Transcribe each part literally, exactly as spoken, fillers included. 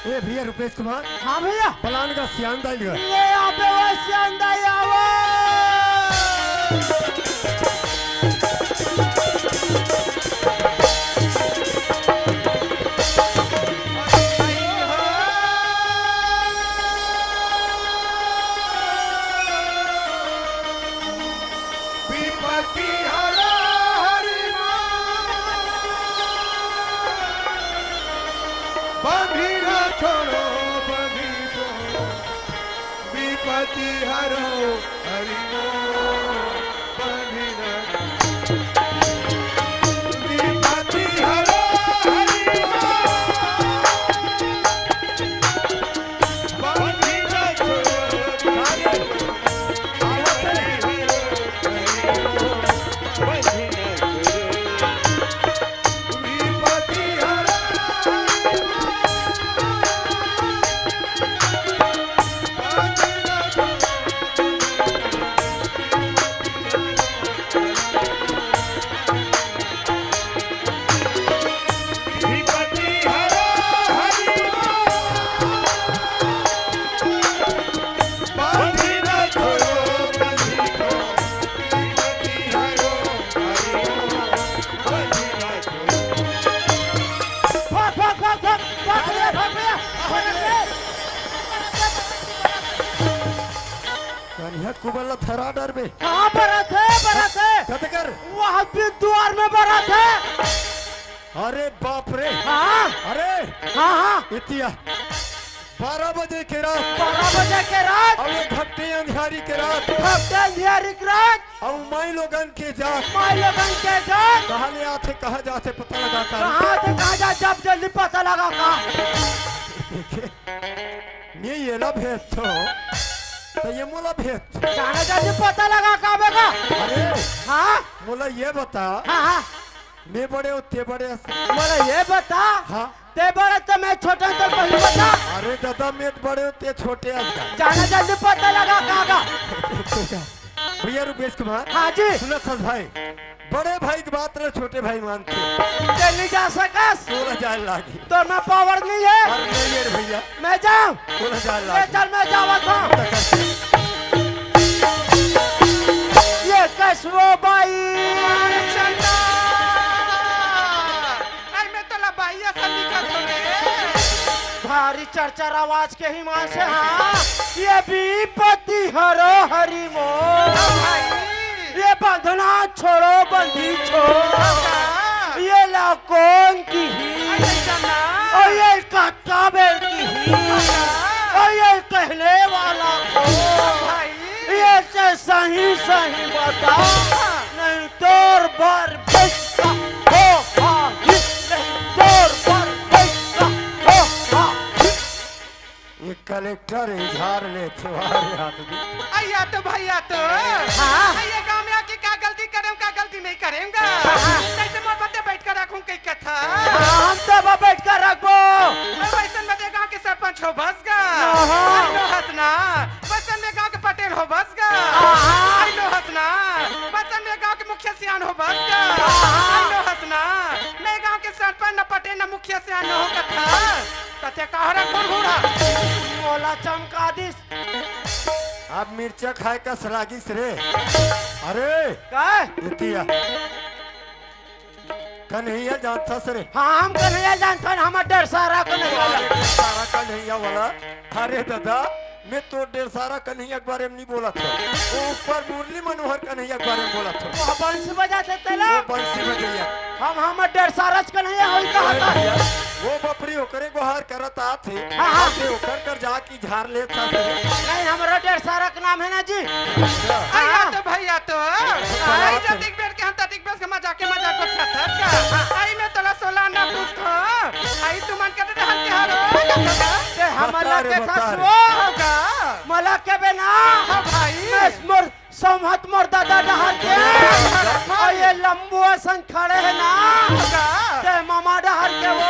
ए भैया रुपेश कुमार, हाँ भैया। पलान का सियान दाई गा। ले आबे वो सियान दाई, आवा। विपत्ति हरा हरि नाम। बांधी ना छोड़ो, बांधी छोड़ो। विपत्ति हरो हरि नाम। बांधी ना। विपत्ति हरो हरि नाम। भाग, भाग, भाग, भाग, भाग भैया, भाग भैया। कनिहा कुबल ला थरा डरबे। कहाँ बरत हे, बरत हे? कतकर? वहाँ भी दुआर में बरत हे। अरे बाप रे। हाँ। अरे। हाँ, हाँ। इतिया। बारह बजे के रात। बारह बजे के रात। अउ ये घट्टे अंधियारी के रात। घट्टे अंधियारी के रात। अउ माई लोगन के जात। माई लोगन के जात। कहाँ ले आथे, कहाँ जाथे, पता लगा का? कहाँ आथे, कहाँ जाथे, जब जल्दी पता लगा का? देखे, मैं येला भेजथों, त ये मोला भेजथे। जाना जल्दी पता लगा का बेगा? अरे, हाँ? मोला ये बता, हाँ, हाँ। मैं बड़े हों, ते बड़े हस। मोला ये बता। हाँ। ते बड़े त मैं छोटे हँव, त पहली बता। अरे दादा, मैं बड़े हों, ते छोटे हस। जाना जल्दी पता लगा का गा। भैया रुपेश कुमार। हाँ जी। सुनत हस भाई, बड़े भाई के बात ला छोटे भाई मानथे। ते नहीं जा सकस। तोला जाए लागी। तोर में पावर नहीं हे। अरे नहीं हे रे भैया। मैं जाऊँ। तोला जाए ले लागी। चल, मैं जावत हँव। ये कसबो बाई। अरे मैं तोला बाई असन दिखत हों रे। भारी चरचर आवाज के ही माँ से, हाँ। ये विपत्ति हरो हरि मोर। हाँ भाई। ये बंधना छोड़ो, बंदी छोड़ो। हाँ। ये ला कौन की ही? अरे जाना। अउ ये कतका बेर की ही? हाँ। अउ ये कहने वाला कौन? हाँ भाई। ये से सही सही बता। हाँ। नहीं तोर बर बेइज्जत हो, हाँ, नहीं तोर बर बेइज्जत हो, हाँ। ये कलेक्टर इजहार लेथे वाले आदमी। अइया तो भइया तो। हाँ। अइया गाँव में आके का गलती करेंव, का गलती नहीं करेंव गा। हाँ। तइसे मोर बदे बइठ के रखहूँ कहि कथस। हाँ, हम तो अब बइठ के रखबो। अउ वइसन बदे गाँव के सरपंच होबस गा। हाँ। अइ नो हस ना, वइसन में गाँव के पटेल होबस गा। हाँ। अइ नो हस ना, वइसन में गाँव के मुखिया सियान होबस गा। हाँ। अइ नो हस ना, मैं गाँव के सरपंच न पटेल न मुखिया सियान न हों कथस। त तें का हरस घुरघुरा? मोला चमका दिस। अब मिर्चा खाए कस लागिस रे। अरे। का? इतिया। कन्हैया जानथस रे? हाँ, हम कन्हैया जानथन, हमर डेढ़ सारा कन्हैया। अरे, डेढ़ सारा कन्हैया वाला। अरे दादा, मैं तो डेढ़ सारा कन्हैया के बारे में नहीं बोलत हँव। वो ऊपर मुरली मनोहर कन्हैया के बारे में बोलत हँव। वो बंसी बजाथे तेला? वो बंसी बजइया। हम, हमर डेढ़ सारा कन्हैया होई का अरे होता? भइया, वो बपरी ओकरे गोहार करत आथे। हाँ, हाँ। आथे ओकर कर जाके झार लेत हस रे। नहीं, हमरो डेढ़ सारा के नाम हे ना जी। अच्छा। अइया तो भइया तो। हाँ। अइ जतिक बेर के हम ततिक बेर के मजाक के मजाक गोठियाथस का। अइ मैं तोला सोला आना पूछथँव। अइ तुमन के डहर के हरो। ते हमन ला बता रे, के बता रे। होगा। मोला के बे ना। हाँ भाई। मैं मोर संवत मोर ददा डहर के। अरे, अउ ये लंबू असन खड़े हे ना। का? ते ममा डहर के वो।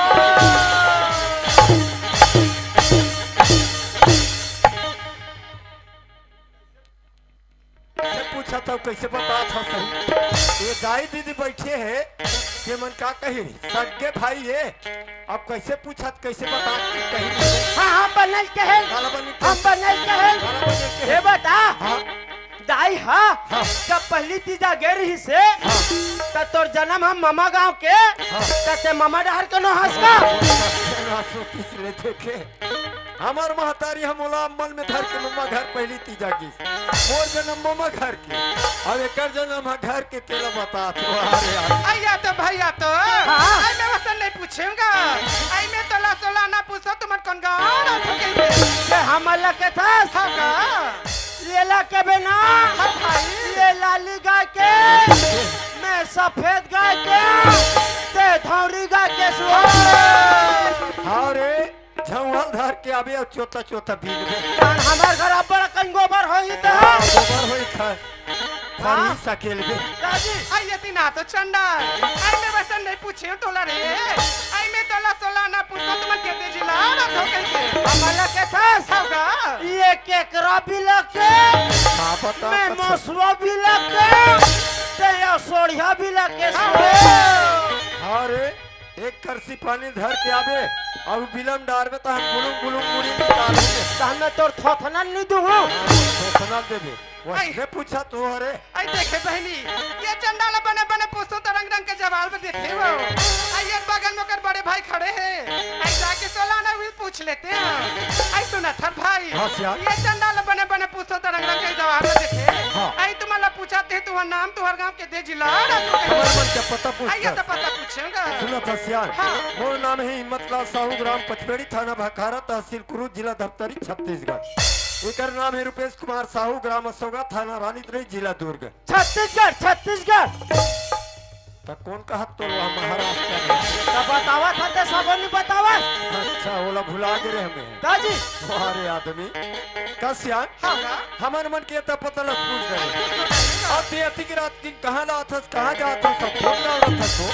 से पूछत अब कइसे बतात हस सही? ये दाई दीदी बइठे हे, ये मन का कही? सगे भाई ये, अब कइसे पूछत, कइसे बतात, कही नहीं। हाँ, हाँ, बनल कहेन। काला बनल हम कहेन। बनल कहेन। काला बनल कहेन। ये बता, हाँ। दाई हा, हाँ। जब पहली तीजा गे रहिस हे, हाँ। त तोर जनम ह ममा गांव के, हाँ। त ते ममा डहर के नो हस का? ना सोचिस रे देखे। हमर महतारी ह मोला अम्मल में धर के ममा घर पहली तीजा गिस। मोर जनम ममा घर के। अब एकर जनम ह घर के, तेला बतात हो। अरे यार। अइया तो भइया तो, हाँ। अइ में वसन नहीं पूछेंगा। अइ में तो ला सोला ना पूछो, तुमन कौन गाँव ना ठोकेंगे। ये हमन ला के थस? हाँ का? ये ला के बे ना? हाँ भाई। ये लाली गाय के, मैं सफेद गाय के, ते धौरी गाय के सुआ। हाँ रे। झौंहल धर के आबे अउ चोता चोता बीनबे। जान हमर घर अब्बड़ अकन गोबर होही त। हाँ, गोबर होही खाए। हाँ। खरही सकेलबे। दादी, अइ एती ना तो चंडा। अइ में वसन नहीं पूछे तोला रे। अइ में तोला सोला ना पूछो, तुमन के दे जिला ना धोखे के। हमन ला के थस? हौगा। ये केकरा बिला के? हाँ, बता, मैं बता। मसुआ बिला के। ते या सोढ़िया बिला के हाँ। सोए। हाँ रे। एक करसी पानी धर के आबे, अउ बिलम डारबे, तहन गुलुम गुलुम मुड़ी निकालबे। तहन मैं तोर थोथना नी दूहूँ। थोथना देबे। वइसने पूछत हो रे। अइ देखे बहिनी, ये चंडा ला बने बने पूछो त रंग रंग के जवाब देथे वो। अइ ये बगल में ओकर बड़े भाई खड़े हे। अइ जाके सोला ना उही पूछ लेते हैं। अइ सुनत हस भाई। हाँ, सियान। ये चंडा ला बने बने पूछो त रंग रंग के जवाब देथे। हाँ। अइ तुमन ला पूछत हे, तुहर नाम, तुहर गाँव के दे जिला ना तू कहीं। हमर मन के पता पूछ अइया कर। तो पता पूछेंगा। सुनत हस सियान। हाँ। मोर नाम हे हिम्मतलाल साहू, ग्राम पचपेड़ी, थाना भखारा, तहसील कुरूद, जिला धमतरी, छत्तीसगढ़। एकर नाम हे रुपेश कुमार साहू, ग्राम असोगा, थाना रानीतराई, जिला दुर्ग। छत्तीसगढ़, छत्तीसगढ़। त कोन कहत तोला महाराष्ट्र में? त बतावत हते, सबो नी बतावत। अच्छा, ओला भुला गे रे हमें। दाजी। अरे आदमी, का सियान? हाँ, का? हमर मन के त पता ल पूछ दे। अब ते अतिक रात के कहाँ ला आथस, कहाँ जाथस, सब फोन डालत हस हो।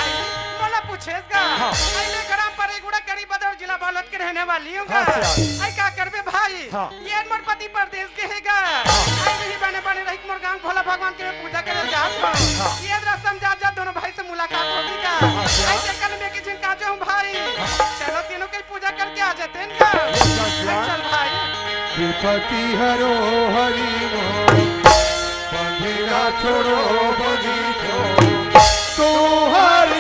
मोला पूछेस का? हाँ। अइ मैं ग्राम परेगुड़ा, करीब बदौर, जिला बालोद के रहने वाली हूँ हाँ, का? सियान। अइ का करबे भाई? हाँ। ये मोर पति परदेस गे हे गा। हाँ। अइ नहीं बने बने रही मोर गाँव भोला भगवान के मैं पूजा करे जात हूँ। हाँ। ये रसम जात जात दोनों भाई से मुलाकात होगी गा। हाँ, सियान। अइ कल मैं के झिन का जाऊँ भाई। हाँ। चलो तीनों के पूजा करके आ जाते हैं गा। ये चल, सियान। अइ चल भाई। विपति हरो हरि मोर, बंधना छोड़ो बंधी छोड़ो, तोहर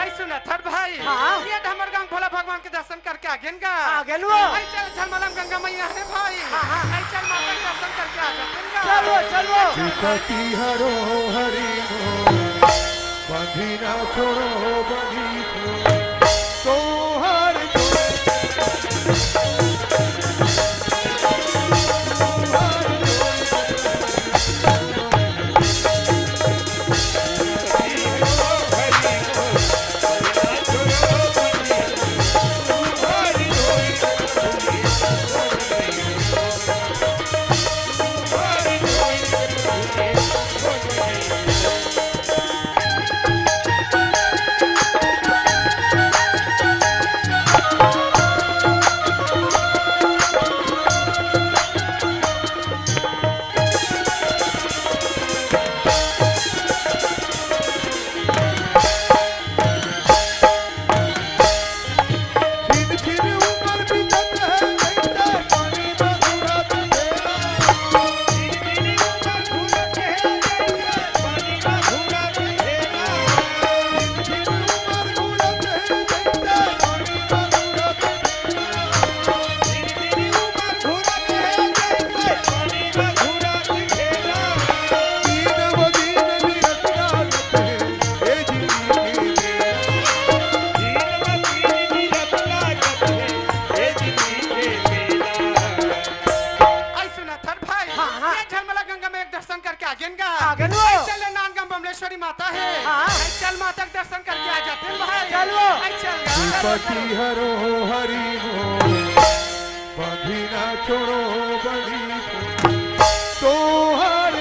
अइ सुनत हस भाई, हाँ। ये तो हमर गाँव भोला भगवान के दर्शन करके आ गेन गा। आ गेन वो। अइ चल झलमलम गंगा मैया हे भाई। हाँ, हाँ। अइ चल माता के दर्शन करके आ जाते हैं गा। चलो, चलो। विपति हरो हरि मोर, बंधना छोड़ो बंधी छोड़ो, तोहर हाँ। ये झलमला गंगा में एक दर्शन करके आ गेन गा। आ गेन वो। चल नान गंगा बमलेश्वरी माता हे। हाँ। चल माता के दर्शन करके आ जाते हैं भाई। चल वो। चल गा। श्रीपति हरो हरि बोल, बांधी ना छोड़ो बंदी को, तोहार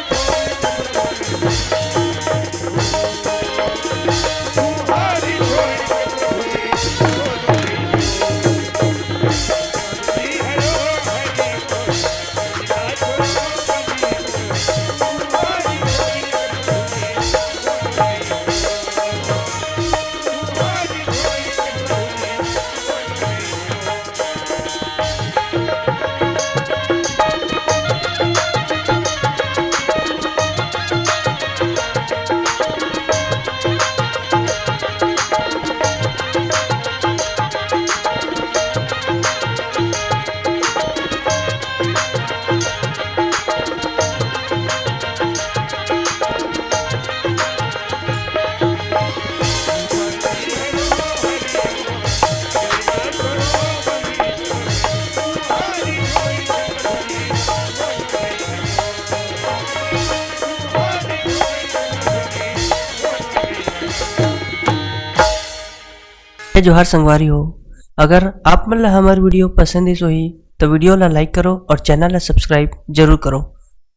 जय जोहार संगवारी हो, अगर आप मन ला हमर video पसंद आइस होही, तो video ला like करो और channel ला subscribe जरूर करो।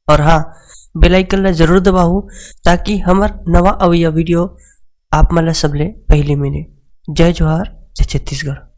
और हाँ, bell icon ला जरूर दबाओ, ताकि हमर नवा अवइया video आप मन ला सबले पहली मिले। जय जोहार, जय छत्तीसगढ़।